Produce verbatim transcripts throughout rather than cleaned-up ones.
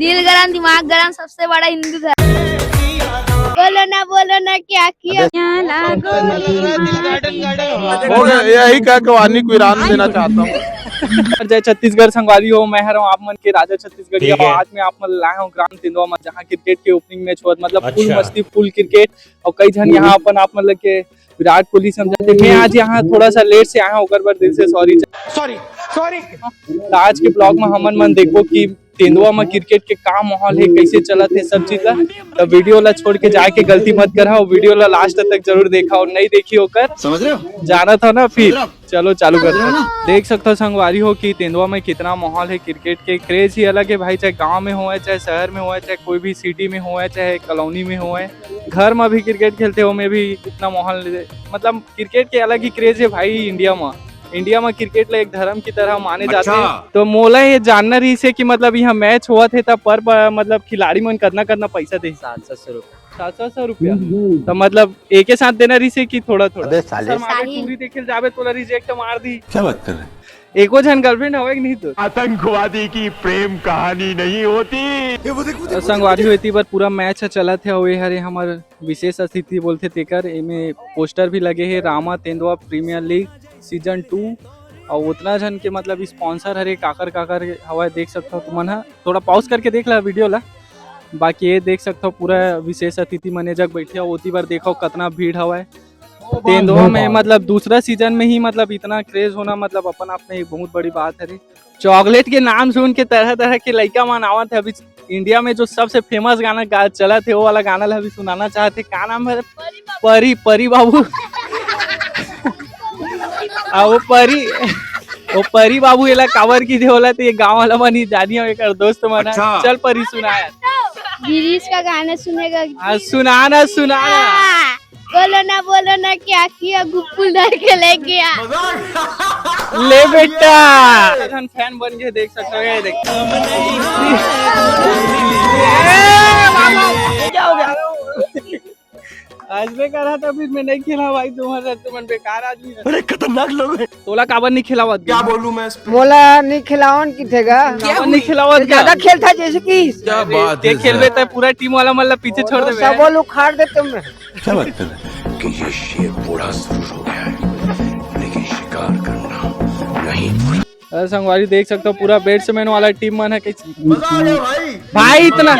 दिल गरम, दिमाग गरम, सबसे बड़ा हिंदू धर्म। बोलो ना, बोलो ना, क्या किया? हो गया, यही कह के वानी को ईरान देना चाहता हूँ। जय छत्तीसगढ़ संगवारी हो, मैं हरव आप मन के राजा छत्तीसगढ़िया। आज मैं आप मन लाए हूँ ग्राम तेंदुआ में, जहाँ क्रिकेट के ओपनिंग मैच होवत, मतलब फुल मस्ती, फुल क्रिकेट। और कई झन यहाँ अपन आप मन लगे विराट कोहली समझाते। मैं आज यहाँ थोड़ा सा लेट से आया हूँ, ओकर बर दिल से सॉरी। Sorry, sorry. आज के ब्लॉग में हमन मन देखबो कि तेंदुआ में क्रिकेट के का माहौल है, कैसे चलत है, सब चीज ला। तो वीडियो ला छोड़ के जाके गलती मत करा, वीडियो ला लास्ट तक जरूर देखा और नहीं देखी ओकर, समझ रहे हो? जाना था ना फिर। चलो चालू करते हैं। देख सकते हो संगवारी हो कि तेंदुआ में कितना माहौल है, क्रिकेट के क्रेज ही अलग है भाई, चाहे गांव में होए, चाहे शहर में होए, चाहे कोई भी सिटी में होए, चाहे कॉलोनी में होए, घर में भी क्रिकेट खेलते हो, में भी इतना माहौल, मतलब क्रिकेट के अलग ही क्रेज है भाई इंडिया में। इंडिया में क्रिकेट ला एक धर्म की तरह माने जाते हैं। तो मोला ये जानना रहिस हे कि मतलब यहाँ मैच होवत हे त पर, पर मतलब खिलाड़ी मन कतना कतना पैसा दे? सात सौ रुपया। सात सौ रुपया। तो मतलब एके साथ देना रहिस हे कि थोड़ा थोड़ा? अबे साले। सर, मारे टूरी देखे ल जाबे तोला रिजेक्ट मार दी। क्या बात कर रहे हैं? एको झन गर्लफ्रेंड हवे कि नहीं तो? आतंकवादी की प्रेम कहानी नहीं होती। तो संगवारी हो, एती बर पूरा मैच ह चलत हे, अउ ए हरे हमर विशेष अतिथि बोलथे तेकर। एमे पोस्टर भी लगे हे, रामा तेंदुआ प्रीमियर लीग सीजन टू। अउ उतना झन के मतलब स्पॉन्सर हरे, काकर काकर हवय, देख सकथव तुमन ह। थोड़ा पॉज करके देख ला वीडियो ला। बाकी ये देख सकथव पूरा विशेष अतिथि मन ए जग बैठे हे, ओती बर देखव कतना भीड़ हवय। तेंदुआ में मतलब दूसरा सीजन में ही मतलब इतना क्रेज होना मतलब अपन आप में एक बहुत बड़ी बात हरे। चॉकलेट के नाम सुन के तरह तरह के लइका मन आवत हे। अभी इंडिया में जो सबसे फेमस गाना गा-, चलत हे, वो वाला गाना ला अभी सुनाना चाहत हे। का नाम है? परी, परी बाबू। आ, वो परी, वो परी बाबू एला काबर की दे होला, तो ये गांव वाला मन ही जानी हो, एकर दोस्त मन ह। अच्छा। चल परी सुना यार। गिरीश का गाना सुनेगा। हाँ, सुना ना, सुना ना। हाँ। बोलो ना, बोलो ना, क्या किया, गुप्पुल धर के ले गया। ले बेटा। फैन बन के देख सकते हो, ये देख। क्या हो गया? आज मैं कह रहा था, फिर मैं नहीं खेला भाई, तुम्हारा, तुमन बेकार आदमी है। अरे खतरनाक लोग हैं। तोला काबर नहीं खिलावत? क्या बोलूं मैं इस पे? मोला नहीं खिलावन की थेगा। काबर नहीं खिलावत? ज्यादा खेलता जैसे कि। क्या बात है, खेलबे तो पूरा टीम वाला मतलब पीछे छोड़ देबे। सब उखाड़ दे तुम। क्या बात कर रहे हैं? कि ये शेर बूढ़ा जरूर हो गया है, लेकिन शिकार करना नहीं भूला। अरे संगवारी देख सकते हो, पूरा बैट्समैन वाला टीम मन है। कैसे? मजा आ गया भाई। भाई इतना,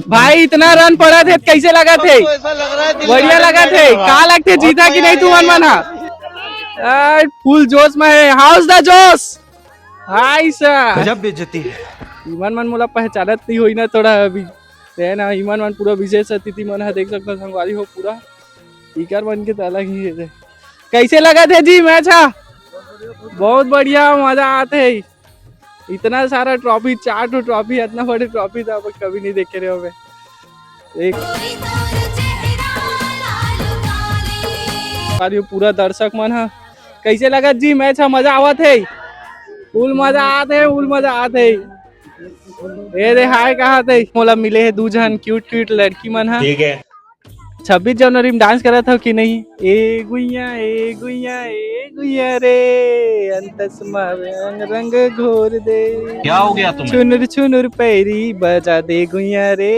भाई इतना रन पड़ा थे, कैसे लगा थे? बढ़िया लगा थे। का लगते, जीता कि नहीं तुमन मन हा? फुल जोश में है। How's the जोश? Hi sir. गजब बेइज्जती है। इमन मन मोला पहचानत नहीं होई ना थोड़ा अभी। ते ना, इमन मन पूरा विशेष अतिथि मन ह, देख सकथव संगवारी हो, पूरा इकर मन के त अलग ही हे। कैसे लगत हे जी मैच ह? बहुत बढ़िया, मजा आत हे। इतना सारा ट्रॉफी, चार ठो ट्रॉफी, इतना बड़े ट्रॉफी तो आप कभी नहीं देखे रहे होबे। एक बार ये पूरा दर्शक मन ह, कैसे लगत जी मैच ह? मजा आवत हे, फुल मजा आत हे, फुल मजा आत हे। ए दे हाय कहा थे। मोला मिले हे दू झन क्यूट क्यूट लड़की मन ह। ठीक है। छब्बीस जनवरी में डांस करत हो कि नहीं? ए गुइया, ए गुइया, ए गुइया रे, अंतस मा रंग रंग घोर दे। क्या हो गया तुम्हें? छुनुर छुनुर पैरी बजा दे गुइया रे।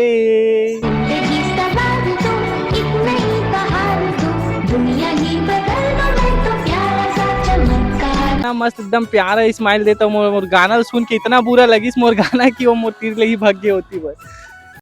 इतना मस्त, एकदम प्यारा स्माइल देता मोर, मोर गाना सुन के इतना बुरा लगिस मोर गाना कि वो मोर तीर ले ही भग गए होती बस।